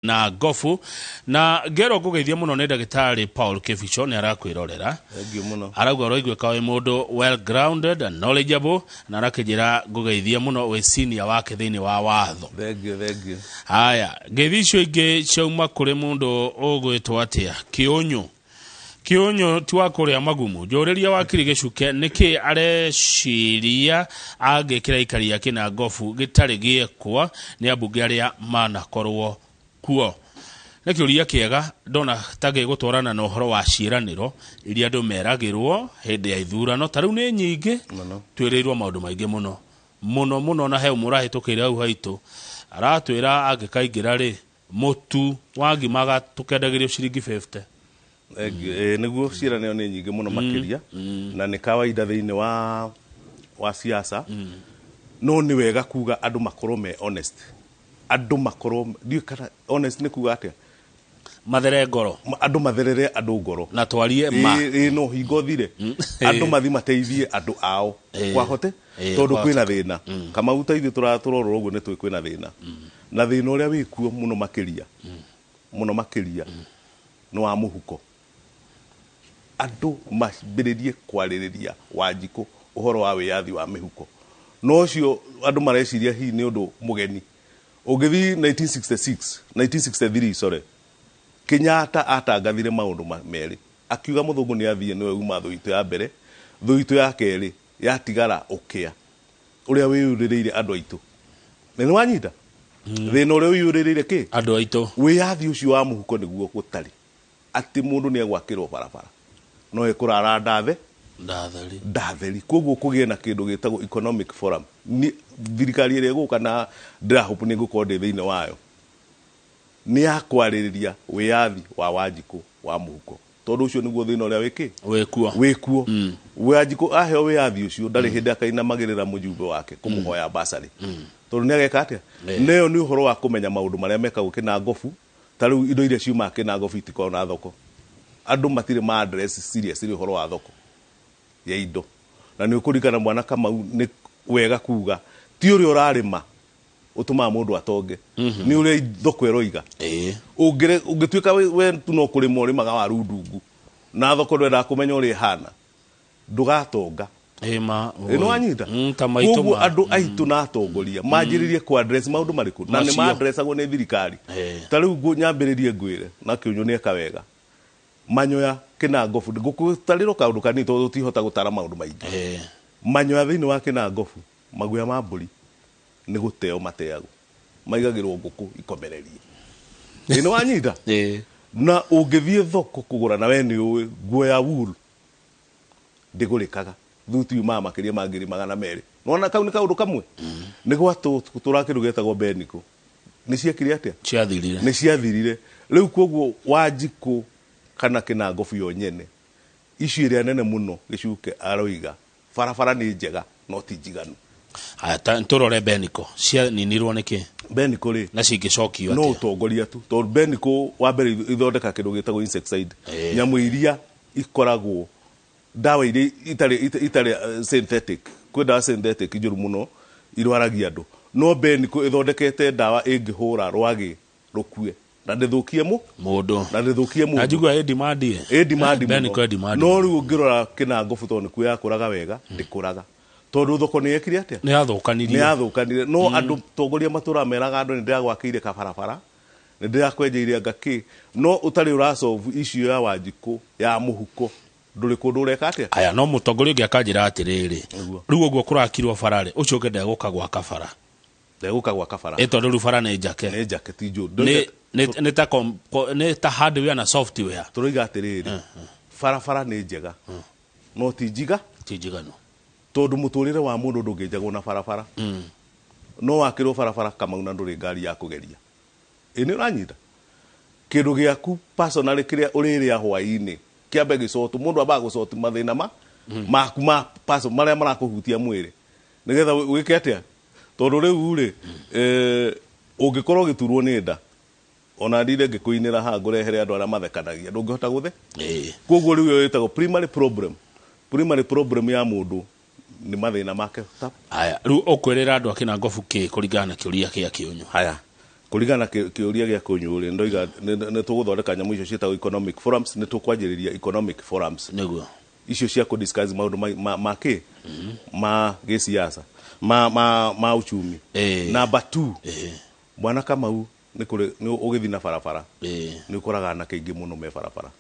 Na ngobu na ngero ngũgeithia mũno nĩ ndagĩtarĩ Paul Kĩbicho nĩ arakwĩrorera. Thengiũ mũno. Arauga ũroiguĩka wĩ mũndũ well grounded and knowledgeable, na arakĩnjĩra ngũgeithia mũno wĩ senior wake thĩinĩ wa watho. Thengiũ, thengiũ. Haya, ngeithi icio ingĩ ciauma kũrĩ mũndũ ũgwĩtwo atĩa, Kĩũnyũ. Kĩũnyũ ti wa kũrĩa magumu. Njũrĩria wakiri Gĩcuke nĩkĩ areciria angĩkĩra aikari a Kĩnangobu gĩtarĩ gĩekwa nĩ ambunge arĩa manakorwo kuo. Nĩ kĩũria kĩega, ndona ta gĩgũtwarana na ũhoro wa ciĩranĩro iria andũ meragĩrwo hĩndĩ ya ithurano. Ta rĩu nĩ nyingĩ, Mũno. twĩrĩirwo maũndũ maingĩ mũno mũno mũno, na he ũmwe ũrahĩtũkĩire hau haitũ aratwĩra angĩkaingĩra rĩ, mũtu wa ngima tũkendagĩrio ciringi 50. Thengiũ. Ĩĩ, nĩguo ciĩranĩro nĩ nyingĩ mũno makĩria, na nĩ kawaida thĩinĩ wa siasa, no nĩ wega kuga andũ makorwo me honest, andũ makorwo, ndiũĩ kana honest nĩ kuga atĩa. Mathere ngoro. Andũ matherere andũ ngoro na twarie ma. Ĩĩ, no hingo thire andũ mathi mateithie andũ ao kwahote tondũ kwĩna thĩna. Kamau, ta ithuĩ tũrorora ũguo nĩ tũĩ kwĩna thĩna, na thĩna ũrĩa wĩkuo mũno makĩria, mũno makĩria, nĩ wa mũhuko. Andũ mambĩrĩrie kwarĩrĩria Wanjikũ ũhoro wa wĩyathi wa mĩhuko, no ũcio andũ mareciria hihi nĩ ũndũ mũgeni. Ũngĩthiĩ 1966, 1963, sorry, Kenyatta atangathire maũndũ merĩ, akiuga mũthũngũ nĩ athiĩ, nĩwe uma thũ itũ ya mbere, thũ itũ ya kerĩ yatigara ũkĩa ũrĩa wĩyũrĩrĩire andũ aitũ. Na nĩ wanyita thĩna ũrĩa wĩyũrĩrĩire kĩ andũ aitũ. Wĩyathi ũcio wa mũhuko nĩguo gũtarĩ, atĩ mũndũ nĩ egwakĩrwo barabara no ekũrara ndathe ndatheri. Ndatheri. Koguo kũgĩe na kĩndũ gĩtagwo economic forum. Ni thirikari ĩrĩa ĩgũka, na ndĩrahope nĩ ngũkorwo ndĩ thĩinĩ wayo, nĩ ya kwarĩrĩria wĩyathi wa Wanjikũ wa mũhuko, tondũ ũcio nĩguo thĩna ũrĩa wĩkĩ wĩkuo. Wĩkuo. Wanjikũ aheo wĩyathi ũcio, ndarĩ hĩndĩ akainamagĩrĩra mũjumbe wake kũmũhoya basarĩ, tondũ nĩ ageka atĩa. Neyo nĩ ũhoro wa kũmenya maũndũ marĩa mekagwo Kĩnangobu. Ta rĩu indo iria ciumaga Kĩnangobu itikoragwo na thoko. Andũ matirĩ ma address seriously ũhoro wa thoko ya indo, na nĩ ũkũririkana, mwana Kamau, nĩ wega kuga ti ũrĩa ũrarĩma ũtũmaga mũndũ atonge, nĩ ũrĩa thoko ĩroiga. Ũngĩtuĩka we tu no kũrĩma ũrĩmaga waru ndungu na thoko ndwendaga kũmenya ũrĩa ĩhana, ndũgatonga. Ĩĩ ma. Ĩ, nĩ wanyita? Ta maitũ Koguo ma. Andũ aitũ na atongoria manjĩrĩrie ku address maũndũ marĩkũ na nĩ Macio. ma-addressagwo nĩ thirikari. Ta rĩu nyambĩrĩrie ngwĩre na Kĩũnyũ nĩ eka wega manyoya Kĩnangobu. Ngũkũtarĩrwo kaũndũ kanini tondũ tũtihota gũtara maũndũ maingĩ. Manyoya thĩinĩ wa Kĩnangobu, maguoya ma mbũri nĩ gũteo mateagwo, maigagĩrwo ngũkũ ikomererie. Ĩ, nĩ wanyita? Ĩĩ. Na ũngĩthiĩ thoko kũgũra, na we nĩ ũĩ nguo ya wool ndĩgũrĩkaga, thuti yumaga makĩria ma 200,000. Nona kau nĩ kaũndũ kamwe nĩ gwatũra kĩndũ gĩtagwo beniko nĩ ciekire atĩa? Ciathirire. Nĩ ciathirire. Rĩu koguo Wanjikũ kana Kĩnangobu yo nyene, icio ĩrĩa nene mũno Gĩcuke aroiga barabara nĩ njega no ti njiganu. Haya, tũrore beniko cianinirwo nĩkĩ? Beniko rĩ, na cingĩcokio no atĩa? Ũtongoria tu, tondũ beniko wa mbere ithondeka kĩndũ gĩtagwo insecticide. Nyamũ iria ikoragwo ndawa iria itarĩ synthetic, kwĩ ndawa synthetic njũru mũno irwaragia andũ, no beniko ĩthondekete ndawa ĩngĩhũra rwagĩ rũkue na ndĩthũkie mũ mũndũ. Na ndĩthũkie na mũndũ. Njigua ĩ demand ĩ. Ĩ demand Beniko mũno. ĩ demand. No rĩu ũngĩrora Kĩnangobu, tondũ nĩkuo yakũraga wega, ndĩkũraga tondũ thoko nĩ yekire atĩa? Nĩ yathũkanirie. Nĩ yathũkanire. No andũ tongoria matũraga meraga andũ nĩ ndĩragwakĩire kabarabara, nĩ ndĩrakwenjeire anga kĩ, no ũtarĩ ũrasolve issue ya Wanjikũ ya mũhuko, ndũrĩ kũndũ ũreka atĩa. Aya, no mũtongoria ũngĩ akanjĩra atĩrĩrĩ, Nĩguo. Rĩu ũguo kũrakirwo bara rĩ, ũcio ũngĩ ndegũka gwaka bara. Ndegũka gwaka bara. Ĩ tondũ rĩu bara nĩ njake. Nĩ njake, ti njũru. Nĩ ta hardware na software. Tũroiga atĩrĩrĩ, barabara nĩ njega no ti njiga. Ti njiganu. Tondũ mũtũrĩre wa mũndũ ndũngĩnjagwo na barabara. No wakĩrwo barabara, Kamau, na ndũrĩ ngari ya kũgeria, ĩ nĩ ũranyita kĩndũ gĩaku personally kĩrĩa ũrĩrĩa hwaĩ-inĩ kĩambe gĩcotu. Mũndũ ambaga gũcoti mathĩna ma maku ma person marĩa marakũhutia mwĩrĩ nĩgetha wĩke atĩa, tondũ rĩu rĩ, ũngĩkorwo ũgĩturwo nĩ nda, ona ndinde ngĩkũinĩra haha ngũrehere andũ arĩa mathekanagia, ndũngĩhota gũthe. Koguo rĩu ĩyo ĩtagwo primary problem. Primary problem ya mũndũ nĩ mathĩna make ta Aya, rĩu ũkwĩrĩra andũ a Kĩnangobu kĩ kũringana na kĩũria kĩa Kĩũnyũ? Haya. Kũringana kĩũria gĩa kũnyũ rĩ, ndoiga nĩ tũgũthondeka nyamũ icio ciĩtagwo economic forums, nĩ tũkwanjĩrĩria economic forums Nĩguo. Icio cia kũ discuss maũndũ ma kĩ ma gĩsiasa, ma uchumi. Number 2, bwana Kamau, nĩ kũrĩ nĩ ũgĩthiĩ na barabara, nĩ ũkoraga anake aingĩ mũno me barabara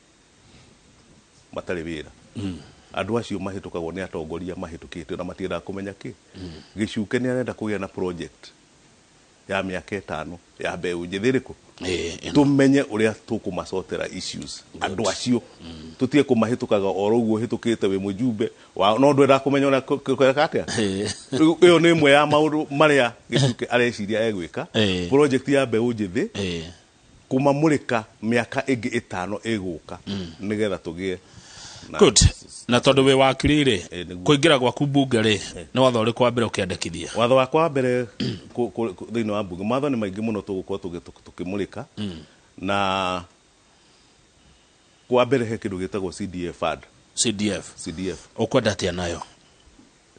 matarĩ wĩra. Andũ acio mahĩtũkagwo nĩ atongoria mahĩtũkĩte na matiendaga kũmenya kĩ. Gĩcuke nĩ arenda kũgĩa na project ya mĩaka 5 ya mbeũ njĩthĩ ĩrĩkũ, Ĩno. Tũmenye ũrĩa tũkũmacotera issues andũ acio, tũtige kũmahĩtũkaga oro ũguo hĩtũkĩte wĩ mũjumbe wa no ndwendaga kũmenya ũrĩa kũreka atĩa. Rĩu ĩyo nĩ ĩmwe ya maũndũ marĩa Gĩcuke areciria egwĩka, project ya mbeũ njĩthĩ, kũmamũrĩka mĩaka ĩngĩ 5 ĩgũka, nĩgetha tũgĩe na Good. Na tondũ wĩ wakiri rĩ, Nĩguo. Kũingĩra gwaku mbunge rĩ, nĩ watho ũrĩkũ wa mbere ũkĩandĩkithia? Watho wakwa wa mbere thĩinĩ wa mbunge, mawatho nĩ maingĩ mũno tũgũkorwo tũkĩmũrĩka, na kwa mbere he kĩndũ gĩtagwo CDF fund. CDF. CDF. Ũkwenda atĩa nayo?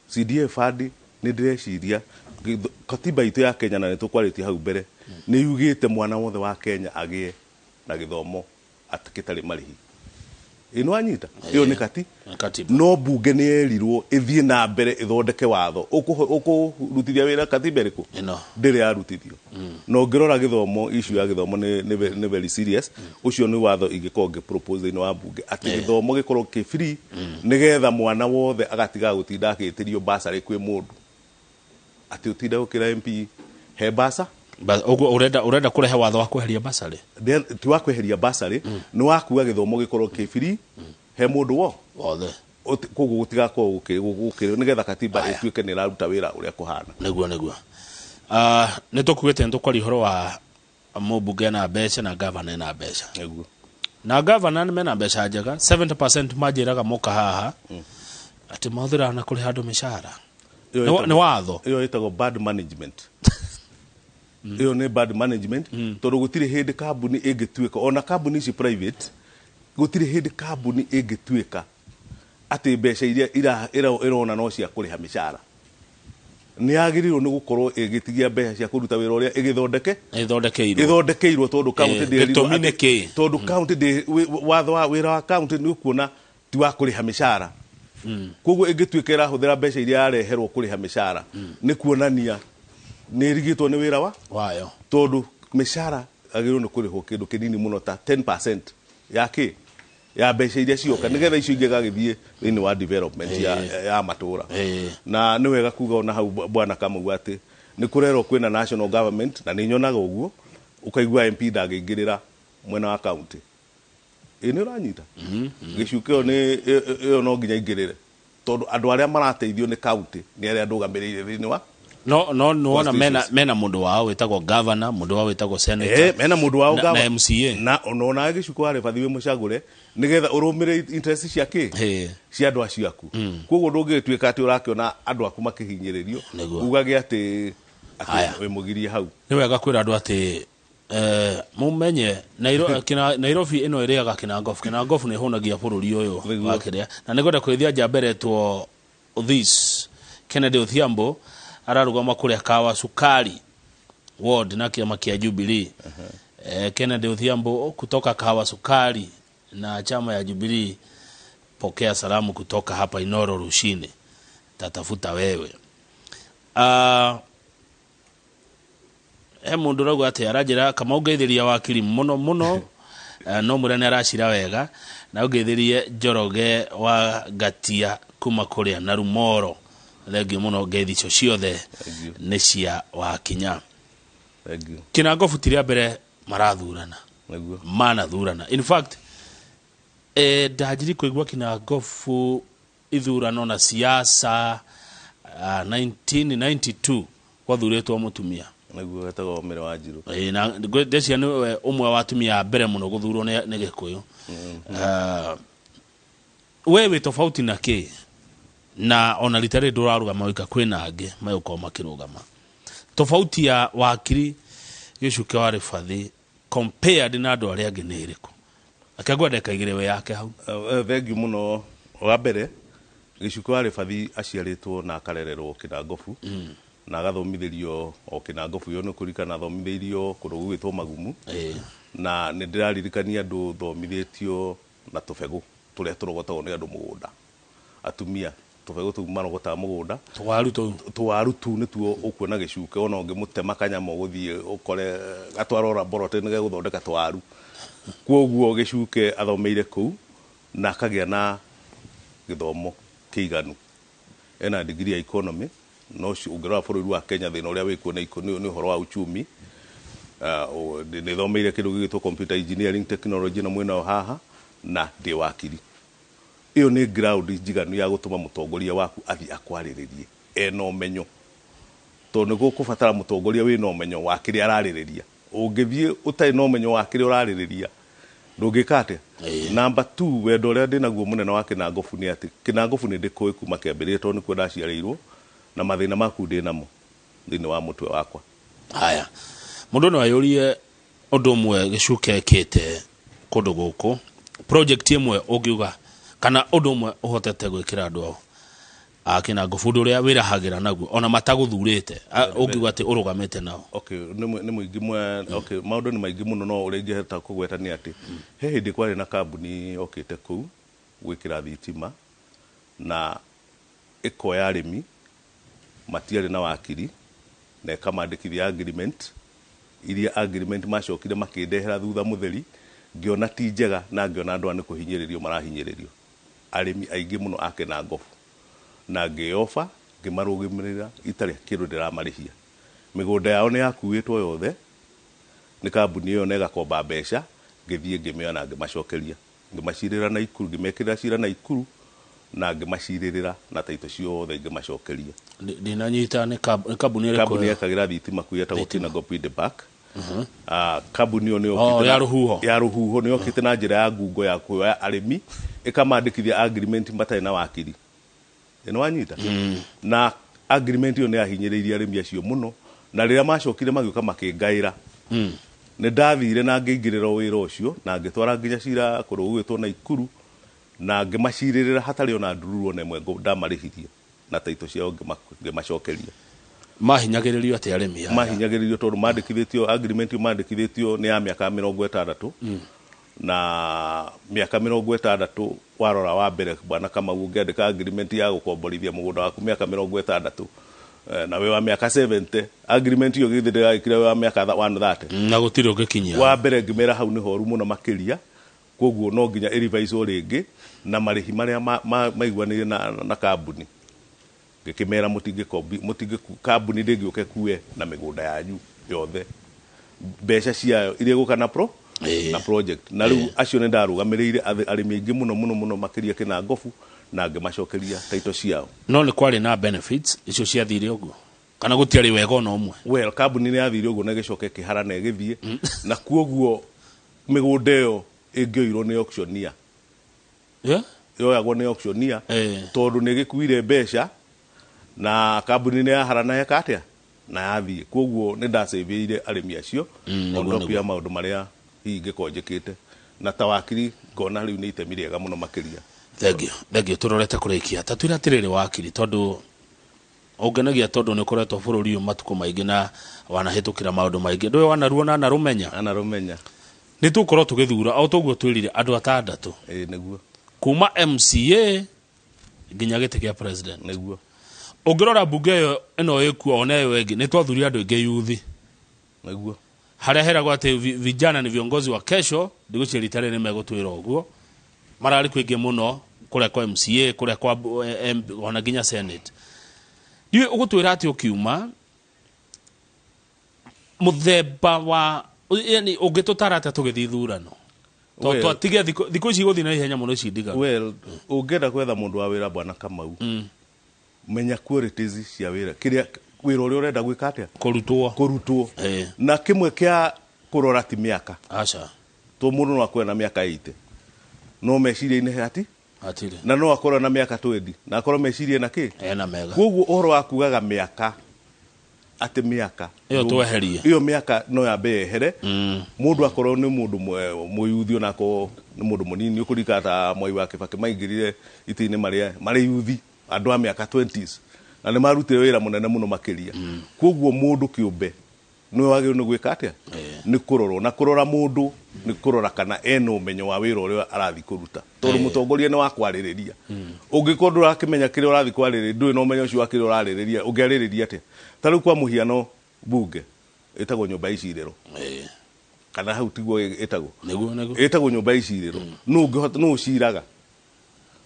CDF fund, nĩ ndĩreciria katiba itũ ya Kenya, na nĩ tũkwarĩtie hau mbere, nĩ yugĩte mwana wothe wa Kenya agĩe na gĩthomo atĩ gĩtarĩ marĩhi. Ĩ nĩ wanyita ĩyo nĩ kati Katiba. No mbunge nĩ yerirwo ĩthiĩ na mbere ĩthondeke watho ũkũrutithia wĩra katiba ĩrĩkũ. Ĩno. Ndĩrĩ yarutithio. Na ũngĩrora gĩthomo, issue ya gĩthomo nĩ very serious. Ũcio nĩ watho ingĩkorwo ngĩ propose thĩinĩ wa mbunge, atĩ gĩthomo gĩkorwo kĩ free, nĩgetha mwana wothe agatiga gũtinda agĩtĩrio basarĩ kwĩ mũndũ, atĩ ũtinde gũkĩra MP he basa. Ũguo ũrenda kũrehe watho wa kweheria basarĩ? Ti wa kweheria basarĩ, nĩ wa kuga gĩthomo gĩkorwo kĩ free he mũndũ wo wothe. Koguo gũtigakorwo gũkĩ nĩgetha katiba Aya. ĩtuĩke nĩ ĩraruta wĩra ũrĩa kũhana. Nĩguo. Nĩ tũkuĩte nĩ tũkwaria ũhoro wa mũmbunge na mbeca na gavana na mbeca. Nĩguo. Na gavana nĩ mena mbeca njega, 70% manjĩraga moka haha atĩ mahũthĩraga na kũrĩha andũ mĩcara. Ĩyo Nĩ watho. Ĩyo ĩtagwo bad management. Ĩyo nĩ bad management, tondũ gũtirĩ hĩndĩ kambuni ĩngĩtuĩka, ona kambuni ici private, gũtirĩ hĩndĩ kambuni ĩngĩtuĩka atĩ mbeca iria ĩrona no cia kũrĩha mĩcara. Nĩ yagĩrĩirwo nĩ gũkorwo ĩgĩtigia mbeca cia kũruta wĩra ũrĩa ĩgĩthondeke Ĩthondekeirwo. Ĩthondekeirwo, tondũ county ndĩrerirwo Gĩtũmi nĩ kĩĩ? Tondũ county watho wa wĩra wa county nĩ ũkuona ti wa kũrĩha mĩcara. Koguo ĩngĩtuĩka ĩrahũthĩra mbeca iria yareherwo kũrĩha mĩcara, nĩ kuonania nĩ ĩrigĩtwo nĩ wĩra wa wayo. Tondũ mĩcara agĩrĩirwo nĩ kũrĩhwo kĩndũ kĩnini mũno ta 10% ya kĩ ya mbeca iria cioka, nĩgetha icio ingĩ gagĩthiĩ thĩinĩ wa development ya matũra. Na nĩ wega kuga ona hau, bwana Kamau, atĩ nĩ kũrerwo kwĩna national government, na nĩ nyonaga ũguo ũkaigua MP ndangĩingĩrĩra mwena wa county. Ĩ nĩ ũranyita gĩcuke ĩyo nĩ ĩyo no nginya ingĩrĩre, tondũ andũ arĩa marateithio nĩ county nĩ arĩa ndũgamĩrĩire thĩinĩ wa No nĩwona mena constituency. Mena mũndũ wao wĩtagwo governor, mũndũ wao wĩtagwo senator. Mena mũndũ wao na MCA. Na ona gĩcuko warĩ bathi wĩ mũcagũre nĩgetha ũrũmĩrĩre interest cia kĩ cia andũ acio aku. Koguo ndũngĩtuĩka atĩ ũrakĩona andũ aku makĩhinyĩrĩrio ugage atĩ Haya. wĩ mũgirie hau. Nĩ wega kwĩra andũ atĩ mumenye Nairobi ĩno ĩrĩaga Kinangofu. Kinangofu nĩ ĩhũnagia bũrũri ũyũ wa kĩrĩa, na nĩngwenda kũrĩithia nja mbere etwo Othis Kennedy Odhiambo, ararũgama kũrĩa Kawa Sukari ward na kĩama kĩa Jubilee. Kennedy Odhiambo kutoka Kawa Sukari na chama ya Jubilee, pokea salamu kutoka hapa Inoro Rushini, tatafuta wewe. He mundu ũrauga atĩ aranjĩra kama ũngeithĩria wakiri mũno mũno. No mwĩre nĩ aracira wega, na ũngeithĩrie Njoroge wa Ngatia kuma kũrĩa na Rumoro. Thengiũ mũno, ngeithi icio ciothe Thank you. nĩ cia Wakinya. Thank you. Kinangobu ti rĩa mbere marathurana. Manathurana, in fact, ndanjiri kũigua Kinangobu ithurano na siasa, 1992 gwathurĩtwo mũtumia. Nĩguo, wetagwo Mĩrĩ wa Njirũ. Na ndeciria nĩwe ũmwe wa atumia a mbere mũno gũthurwo nĩ Gĩkũyũ. We wĩ tofauti na kĩ, na ona rita rĩrĩ ndũrarũgama wika, kwĩna angĩ megũkorwo makĩrũgama? Tofauti ya wakiri Gĩcuke wa Rĩbathi compared na andũ arĩa angĩ nĩ ĩrĩkũ? Akĩangwa ndeka igĩrĩ we yake hau. Thank you mũno. Wa mbere, Gĩcuke wa Rĩbathi aciarĩtwo na akarererwo Kĩnangobu. Na agathomithĩrio o Kĩnangobu ĩyo, nĩ kũririkana athomithĩirio kũndũ gũgwĩtwo Magumu. Na nĩ ndĩraririkania andũ thomithĩtio na tũbegũ tũrĩa tũrogotagwo nĩ andũ mũgũnda, atumia, tũbegũ tũu marogotaga mũgũnda. Tũwaru tũu. Tũwaru tu nĩtuo ũkuona gĩcuke, ona ũngĩmũtema kanyama ũgũthiĩ ũkore gatwarwo laboratory nĩ gegũthondeka tũwaru. Koguo gĩcuke athomeire kũu na akagĩa na gĩthomo kĩiganu, ena degree ya economy. No ũcio ũngĩrora bũrũri wa Kenya, thĩna ũrĩa wĩkuo nĩ ũhoro wa uchumi. Nĩ thomeire kĩndũ gĩgĩtwo computer engineering technology na mwena o haha, na ndĩ wakiri. Ĩyo nĩ ground njiganu ya gũtũma mũtongoria waku athiĩ akwarĩrĩrie ena ũmenyo, tondũ nĩ gũkũbatara mũtongoria wĩna ũmenyo wa kĩrĩa ararĩrĩria. Ũngĩthiĩ ũtarĩ na ũmenyo wa kĩrĩa ũrarĩrĩria, ndũngĩka atĩa? Number two, wendo ũrĩa ndĩnaguo mũnene wa Kĩnangobu nĩ atĩ Kĩnangobu nĩ ndĩkũĩ kuma kĩambĩrĩria, tondũ nĩkuo ndaciarĩirwo, na mathĩna maku ndĩ namo thĩinĩ wa mũtwe wakwa. Haya, mũndũ no ayũrie ũndũ ũmwe gĩcuke ĩkĩte kũndũ gũkũ, project ĩmwe ũngiuga kana ũndũ ũmwe ũhotete gwĩkĩra andũ a Kĩnangobu, ũndũ ũrĩa wĩrahagĩra naguo ona matagũthurĩte, ũngiuga atĩ ũrũgamĩte nao? Okay, nĩ mũingĩ mwe. Okay, maũndũ nĩ maingĩ mũno, no ũrĩa ingĩhota kũgweta nĩ atĩ he hĩndĩ kwarĩ na kambuni yokĩte kũu gwĩkĩra thitima na ĩkoya arĩmi matiarĩ na wakiri na ĩkamandĩkithia agreement iria agreement macokire makĩndehera thutha mũtheri, ngĩona ti njega na ngĩona andũ aya nĩ kũhinyĩrĩrio marahinyĩrĩrio, arĩmi aingĩ mũno a Kĩnangobu, na ngĩoba ngĩmarũgamĩrĩra itarĩ kĩndũ ndĩramarĩhia. Mĩgũnda yao nĩ yakuĩtwo yothe nĩ kambuni ĩyo na ĩgakomba mbeca. Ngĩthiĩ ngĩmĩoya na ngĩmacokeria, ngĩmacirĩra na Ikuru, ngĩmekĩrĩra cira na Ikuru na ngĩmacirĩrĩra na taito ciothe ngĩmacokeria. Ndinanyita, nĩ kambuni ĩrĩkũ? Kambuni yekagĩra thitima kuu yetagwo Kinangop Wind Park. Kambuni ĩyo nĩ Oh, yokĩte ya rũhuho. Ya rũhuho. Nĩ yokĩte na njĩra ya ngungo ya kuoya arĩmi ĩkamandĩkithia agreement matarĩ na wakiri. Nĩ wanyita? Na agreement ĩyo nĩ yahinyĩrĩirie arĩmi acio mũno, na rĩrĩa macokire magĩũka makĩngaĩra, nĩ ndathire na ngĩingĩrĩra wĩra ũcio na ngĩtwara nginya cira kũndũ gũgwĩtwo Naikuru na ngĩmacirĩrĩra hatarĩ ona ndururu ona ĩmwe ndamarĩhirie, na taito ciao ngĩmacokeria. Mahinyagĩrĩrio atĩ arĩmi aya? Mahinyagĩrĩrio tondũ mandĩkithĩtio agreement ĩyo mandĩkithĩtio nĩ ya mĩaka 60, na mĩaka 60 warora wa mbere, bwana Kamau, ũngĩandĩka agreement ya gũkomborithia mũgũnda waku mĩaka 60, na wĩ wa mĩaka 70, agreement ĩyo githĩ ndĩragĩkire wĩ wa mĩaka 130? Na gũtirĩ ũngĩkinyia. Wa mbere ngĩmera hau nĩ horu mũno makĩria, koguo no nginya ĩrivaicwo rĩngĩ na marĩhi marĩa maiguanĩire na kambuni. Ngĩkĩmera mũtingĩkombi, mũtingĩ, kambuni ndĩngĩũka ĩkue na mĩgũnda yanyu yothe, mbeca ciayo iria igũka na pro na project. Na rĩu acio nĩ ndarũgamĩrĩire arĩmi aingĩ mũno mũno mũno makĩria Kĩnangobu na ngĩmacokeria taito ciao. No nĩ kwarĩ na benefits icio ciathire ũguo kana gũtiarĩ wega ona ũmwe? Well, kambuni nĩ yathire ũguo na ĩgĩcoka ĩkĩhara na ĩgĩthiĩ, na kuoguo mĩgũnda ĩyo ĩngĩoirwo nĩ auctioneer, yoyagwo nĩ auctioneer, tondũ nĩ ĩgĩkuire mbeca na kambuni nĩ yaharana yeka atĩa na yathiĩ. Koguo nĩ ndacĩvĩire arĩmi acio on top ya maũndũ marĩa hihi ingĩkorwo njĩkĩte na ta wakiri, ngona rĩu nĩ itemi rĩega mũno makĩria. Thank you, thank you. Tũrorete kũrĩkia, ta twĩre atĩrĩrĩ wakiri, tondũ ũngenagia tondũ nĩ ũkoretwo bũrũri ũyũ matukũ maingĩ na wanahĩtũkĩra maũndũ maingĩ, ndũĩ wanaruona narũmenya. Anarũmenya. Nĩ tũgũkorwo tũgĩthura o toguo twĩrire andũ atandatũ Ĩĩ nĩguo. kuma MCA nginya gĩtĩ kĩa president. Nĩguo. Ũngĩrora mbunge ĩyo ĩno ĩkuo ona ĩyo ĩngĩ, nĩ twathurire andũ aingĩ yuthi harĩa heragwo atĩ vijana ni viongozi wa kesho. Ndigwĩciria rita rĩrĩ nĩ megũtwĩra ũguo, mararĩ kũingĩ mũno kũrĩa kwa MCA, kũrĩa kwa MP, ona nginya senate. Ndiũĩ ũgũtwĩra atĩ ũkiuma mũthemba wa, yani ũngĩtũtara atĩa tũgĩthiĩ ithurano? Well- Twatige thikũ ici gũthiĩ na ihenya mũno ici ndigaru. Well, ũngĩenda gwetha mũndũ wa wĩra, bwana Kamau, menya qualities cia wĩra, kĩrĩa wĩra ũrĩa ũrenda gwĩka atĩa. Kũrutwo. Kũrutwo. Na kĩmwe kĩa kũrora ti mĩaka. Aca. To mũndũ no akorwo na mĩaka 80 no meciria-inĩ hati hatirĩ. Na no akorwo na mĩaka 20 na akorwo meciria na kĩ ena mega. Koguo ũhoro wa kugaga mĩaka atĩ mĩaka Ĩyo tweherie. Ĩyo mĩaka no yambe yehere. Mũndũ akorwo nĩ mũndũ mũyuthi, ona akorwo nĩ mũndũ mũnini, ũkũririkana ta Mwai wa Kibaki maingĩrire itĩ-inĩ marĩa marĩ yuthi, andũ a mĩaka 20s. Na nĩ marutire wĩra mũnene mũno makĩria. Koguo mũndũ kĩũmbe nĩwe wagĩrĩirwo nĩ gwĩka atĩa? Nĩ kũrorwo. Na kũrora mũndũ nĩ kũrora kana ena ũmenyo wa wĩra ũrĩa arathiĩ kũruta. Tondũ mũtongoria nĩ wa kwarĩrĩria. Ũngĩkorwo ndũrakĩmenya kĩrĩa ũrathiĩ kwarĩrĩria, ndũrĩ na ũmenyo ũcio wa kĩrĩa ũrarĩrĩria, ũngĩarĩrĩria atĩa? Ta rĩu kwa mũhiano bunge ĩtagwo nyũmba ya icirĩro. Kana hau tiguo ĩtagwo. Nĩguo. Ĩtagwo nyũmba ya icirĩro. Nũ ũngĩhota, nũ ũciraga?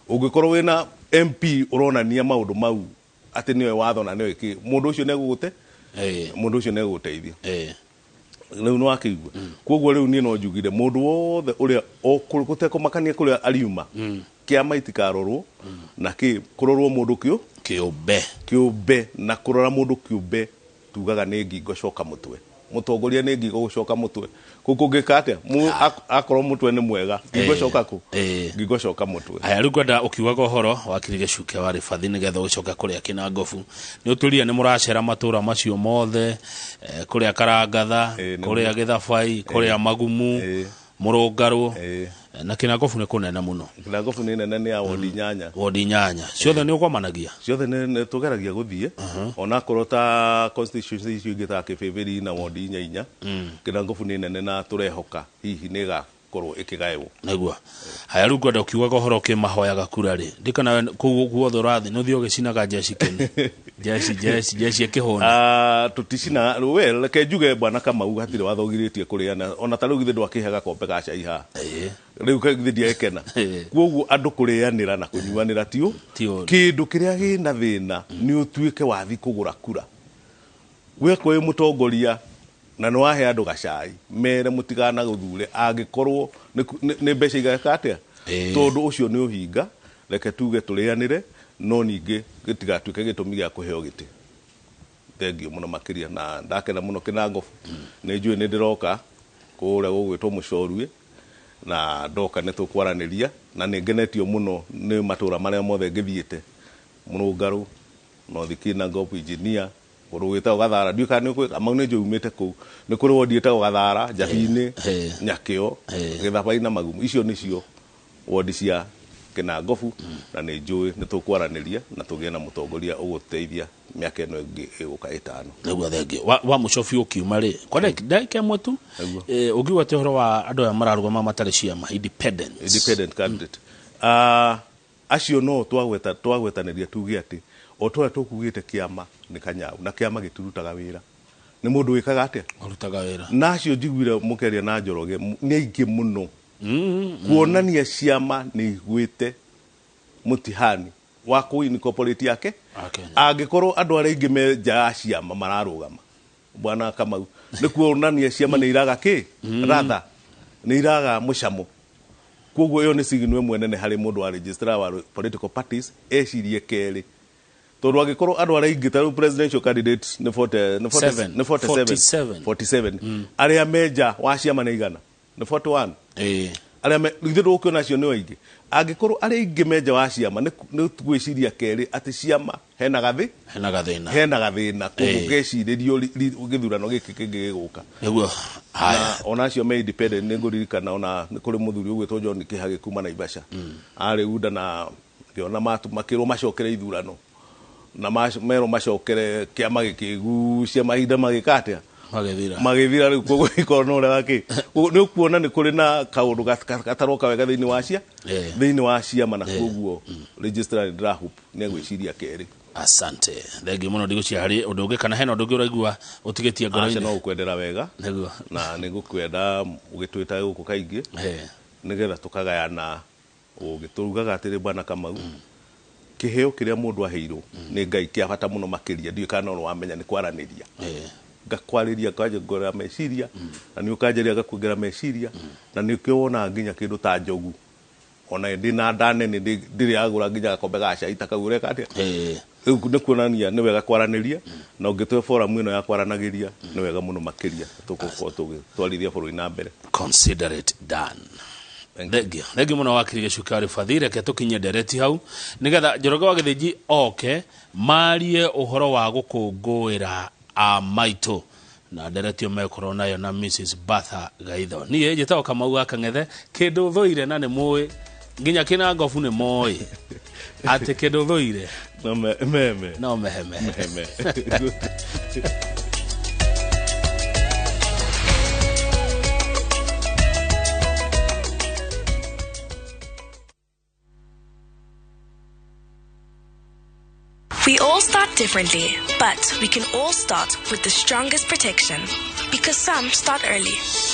Ũngĩkorwo wĩna MP ũronania maũndũ mau atĩ nĩoĩ watho na nĩoĩ kĩ, mũndũ ũcio nĩegũgũte? Mũndũ ũcio nĩegũgũteithia. Rĩu nĩ wakĩigua. Koguo rĩu niĩ no njugire mũndũ wothe ũrĩa gũtekũmakania kũrĩa ariuma, kĩama itikarorwo na kĩ, kũrorwo mũndũ kĩũmbe. Kĩũmbe, na kũrora mũndũ kĩũmbe tugaga nĩ ngingo coka mũtwe. Mũtongoria nĩ ngingo gũcoka mũtwe. Kũu kũngĩka atĩa? Akorwo mũtwe nĩ mwega, ngingo coka kũ? Ngingo coka mũtwe. Aya, rĩu ngwenda ũkiugaga ũhoro wa Wakiri Gĩcuke wa Rĩbathi nĩgetha ũgĩcoke kũrĩa Kĩnangobu. Nĩ ũtũrire nĩ mũracera matũra macio mothe, kũrĩa Karangatha, kũrĩa Gĩthabai, kũrĩa Magumu, Mũrũngarũ, na Kĩnangobu nĩ kũnene mũno. Kĩnangobu nĩ nene, nĩ ya wodi 8. Wodi 8. Ciothe nĩ ũgomanagia? Ciothe nĩ tũgeragia gũthiĩ. Onakorwo ta constituency icio ingĩ ta Kĩbĩbĩri na wodi 4, Kĩnangobu nĩ nene na tũrehoka hihi nĩ ĩgakorwo ĩkĩgaĩrwo. Nĩguo. Haya, rĩu ngwenda ũkiugaga ũhoro ũkĩmahoyaga kura rĩ, ndikana kũu guothe ũrathiĩ nĩ ũthiĩ ũgĩcinaga njeci kĩni. Njeci, njeci, njeci ĩkĩhũna. Tũticinaga, well, reke njuge bwana Kamau hatirĩ wathogirĩtie kũrĩana, ona ta rĩu githĩ ndwakĩhe gakombe ga cai haha. Rĩu githĩ ndiagĩkena. Koguo andũ kũrĩanĩra na kũnyuanĩra ti Ti ũru. Kĩndũ kĩrĩa gĩna thĩna nĩ ũtuĩke wathi kũgũra kura. Wekwo wĩ mũtongoria na nĩ wahe andũ gacai, mere mũtigana gũthure angĩkorwo nĩ mbeca igeka atĩa? Tondũ ũcio nĩ ũhinga, reke tuge tũrĩanĩre, no ningĩ gĩtigatuĩke gĩtũmi gĩa kũheo gĩtĩ. Thengiũ mũno makĩria na ndakena mũno Kĩnangobu. Nĩ njũĩ nĩ ndĩroka kũrĩa gũgwĩtwo Mũcorue, na ndoka nĩ tũkwaranĩria, na nĩ ngenetio mũno nĩ matũra marĩa mothe ngĩthiĩte. Mũrũngarũ, North Kinangop, Engineer, kũndũ gwĩtagwo Gathara, ndiũĩ kana nĩ ũkũĩ, Kamau nĩ njũĩ umĩte kũu. Nĩ kũrĩ wodi ĩtagwo Gathara, Njabinĩ, Nyakĩo, Gĩthabai na Magumu. Icio nĩcio wodi cia Kĩnangobu, na nĩ njũĩ nĩ tũkwaranĩria na tũgĩe na mũtongoria ũgũteithia mĩaka ĩno ĩngĩ ĩgũka 5. Nĩguo, thengiũ. Wa mũico biũ ũkiuma rĩ, kwa ndagĩka ĩmwe tu, Nĩguo. Ũngiuga atĩ ũhoro wa andũ aya mararũgama matarĩ ciama, independents. Independent candidate. Acio no twagwetanĩria tuge atĩ o ta ũrĩa tũkugĩte kĩama nĩ kanyau, na kĩama gĩtirutaga wĩra. Nĩ mũndũ wĩkaga atĩa? Ũrutaga wĩra. Na acio njiguire mũkĩaria na Njoroge, nĩ aingĩ mũno. Kuonania ciama nĩ igwĩte mũtihani wa kũ incorporate yake. Angĩkorwo andũ arĩa aingĩ me nja ya ciama mararũgama, bwana Kamau, nĩ kuonania ciama nĩ iraga kĩ? Ratha, nĩ iraga mũcamo. Koguo ĩyo nĩ signal ĩmwe nene harĩ mũndũ wa registrar wa political parties ecirie kerĩ. Tondũ angĩkorwo andũ arĩa aingĩ ta rĩu presidential candidates nĩ forty, nĩ forty, Seven. nĩ forty-seven. 47. 47. Arĩa me nja wa ciama nĩ igana? Nĩ 41. Arĩa me, githĩ ndũgũkĩona acio nĩ aingĩ? Angĩkorwo arĩa aingĩ me nja wa ciama, nĩ gwĩciria kerĩ atĩ ciama hena gathĩ? Hena gathĩna. Hena gathĩna, koguo gecirĩrio gĩthurano gĩkĩ kĩngĩ gĩgũka. Nĩguo. Haya. Na ona acio me independent nĩ ngũririkana ona nĩ kũrĩ mũthuri ũgwĩtwo John Kĩhagĩ kuma Naivasha. Arĩ UDA na ngĩona makĩrwo macokere ithurano. Na merwo macokere kĩama gĩkĩgucia mahinda magĩka atĩa? Magĩthira. Magĩthira rĩu koguo gĩkorwo no ũrĩa wakĩ. Koguo nĩ ũkuona nĩ kũrĩ na kaũndũ gataroka wega thĩinĩ wa cia? Thĩinĩ wa ciama na koguo registrar nĩ ndĩrahope nĩ egwĩciria kerĩ. Asante. Thengiũ mũno, ndigũcia harĩ ũndũ ũngĩ kana hena ũndũ ũngĩ ũraigua ũtigĩtie ngoro-inĩ? Aca, no gũkwendera wega. Nĩguo. Na nĩ ngũkwenda ũgĩtwĩta gũkũ kaingĩ. Nĩgetha tũkagayana ũgĩ. Tũrugaga atĩrĩ bwana Kamau, kĩheo kĩrĩa mũndũ aheirwo nĩ Ngai kĩa bata mũno makĩria, ndiũĩ kana no wamenya nĩ kwaranĩria. Ngakwarĩria, nganjongera meciria, na nĩ ũkanjaria ngakuongera meciria, na nĩkĩo wonaga nginya kĩndũ ta njogu. Ona ndĩ na nda nene, ndirĩ agũra nginya gakombe ga cai ta kau ũreka atĩa? Rĩu nĩ kuonania nĩ wega kwaranĩria, na ũngĩtũhe forum ĩno ya kwaranagĩria, nĩ wega mũno makĩria tũgũkorwo tũgĩtwarithia bũrũri na mbere. Consider it done. Thank you. Thank you. Thank you mũno Wakiri Gĩcuka Rĩbathi, reke tũkinye ndereti hau nĩgetha Njoroge wa Gĩthĩnji oke marie ũhoro wa gũkũngũĩra a maitũ na ndereti ĩyo mekorwo nayo na Mrs Bertha Gaitho. Niĩ njĩtagwo Kamau wa Kang'ethe, kĩndũ thũire na nĩ mũĩ nginya Kĩnangobu nĩ moĩ atĩ kĩndũ thũire No meme. No mehemehe. Meme. We all start differently, but we can all start with the strongest protection. Because some start early.